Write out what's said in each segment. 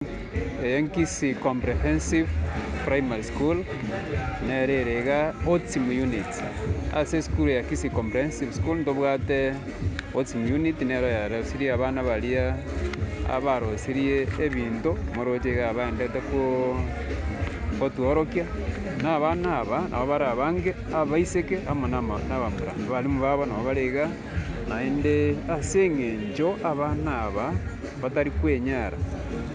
Eye Kisii Comprehensive Primary School, nere ere iga Otsimu Unit. Ase esukuru ya Kisii Comprehensive School ntobwate Otsimu Unit nero yarosirie abana baria abarosirie ebinto moroche iga baendete gotworokia, na abana aba nabo bare abange abaiseke amo na abamura. Abalimu babo nabo bare iga. Naende ase engencho abana aba batari kwenyara,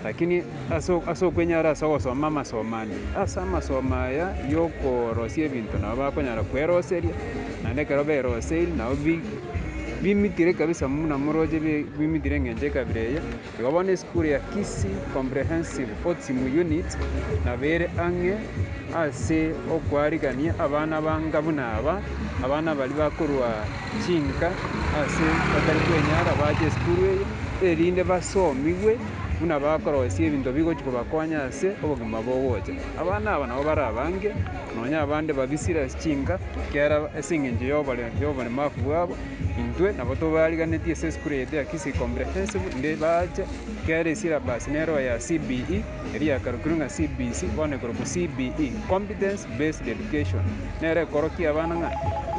lakini ase ase okwenyara ase ogosoma amasomo ande, ase amasomo aya ya okorosia ebinto nabo bakonyara kweroseria, naende ekero beroseirie nabo bi bimitire kabisa buna moroche bi bimitire eng'encho ekabira eye. Igo bono esukuru ya Kisii Comprehensive Autism Unit nabo ere ang'e ase okoarigania abana banga buna aba, abana baria bakorwa chinka ase batari kwenyara bache esukuru eye, erinde basomigwe buna bakorosia ebinto bigochi kobakonya ase obogima bogocha. Abana aba nabo bare abange, nonya abande babisire ase chinka, ekiagera ase eng'encho ya obore ya oboremafu bwabo. Intwe nabo tobariganetie ase esukuru yaito ya Kisii Comprehensive inde bache kera esyllabus nero ya CBE eria yakarokirwe ng'a CBC bono ekorokwa CBE, Competence Based Education. Nero ekorokia abana ng'a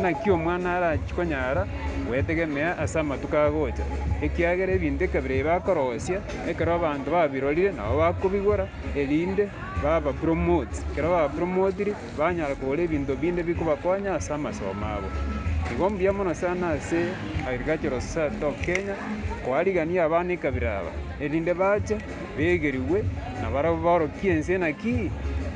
naki omwana arachi konyara gwetegemea ase amatuko agocha, ekiagera ebinto ekabira ebi bakorosia, ekero abanto babirorire nabo bakobigora erinde baba promote, ekero baba promotiri. banyara kogora ebinto binde bikobakonya ase amasomo abo. Igo mbuya mono sana ase Agricultural Society of Kenya koarigania abana ekabira aba, erinde bache begerigwe na barabwo baorokie ense naki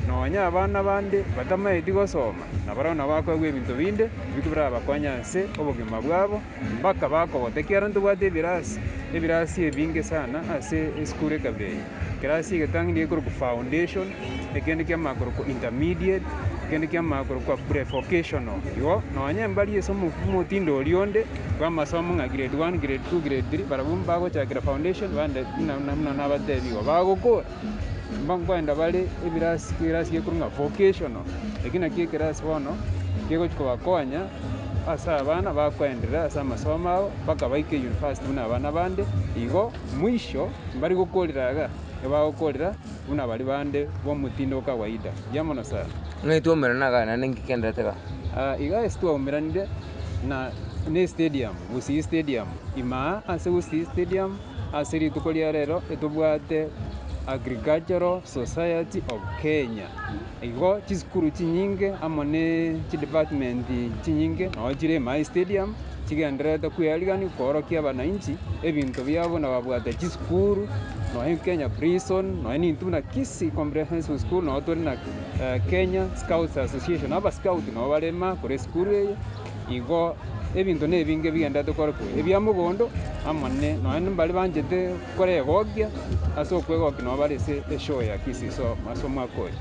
nonya abana bande batamaeti gosoma, na barabwo nabo bakoegwa ebinto binde birabakonye ase obogima bwabo mpaka bakogota ekiagera ntobwate ebirasi, ebirasi ebinge sana ase esukuru ekabira eye. Ekerasi egetang'ani gekorokwa foundation, ekende kiamanya korokwa intermediate, ekende kiamanya korokwa pre-vocational. Igo nonye mbari ase omotindo oria onde bw'amasomo ng'a grade one, grade two, grade three, barabwo mbagochakera foundation bande buna buna nabatebi igo. Bagokora, mba nkoenda bare ebirasi ekerasi gekorwa ng'a vocational, eki nakio ekerasi bono kegochi kobakonya ase abana bakoenderera ase amasomo abo mpaka baike university buna abana bande, igo mwisho mbari gokorera iga, ebagokorera buna baria bande b'omotindo o kawaida. Mbuya mono sana. Ng'ai twaumerana igaa naende nki kenderete igaa? Ah, iga ase twaumeranire na ne stadium, Gusii Stadium. Imaa ase Gusii Stadium ase rituko ria rero etobwate Agricultural Society of Kenya. Igo chisukuru chinyinge amo ne chidepartment chinyinge noo chire imaa estadium, chigendererete kwearigania koorokia abananchi ebinto biabo buna babwate chisukuru, nonye Kenya Prison, nonye nintwe buna Kisii Comprehensive School noo tore na Kenya Scouts Association, abascout nabo bare imaa korwa esukuru eye, igo ebinto na ebinge bigendererete korokwa ebia mogondo amo ne nonye mbaria banchete koregokia ase okwegokia nabo bare ase eshow ya Kisii so ase omwaka oyo.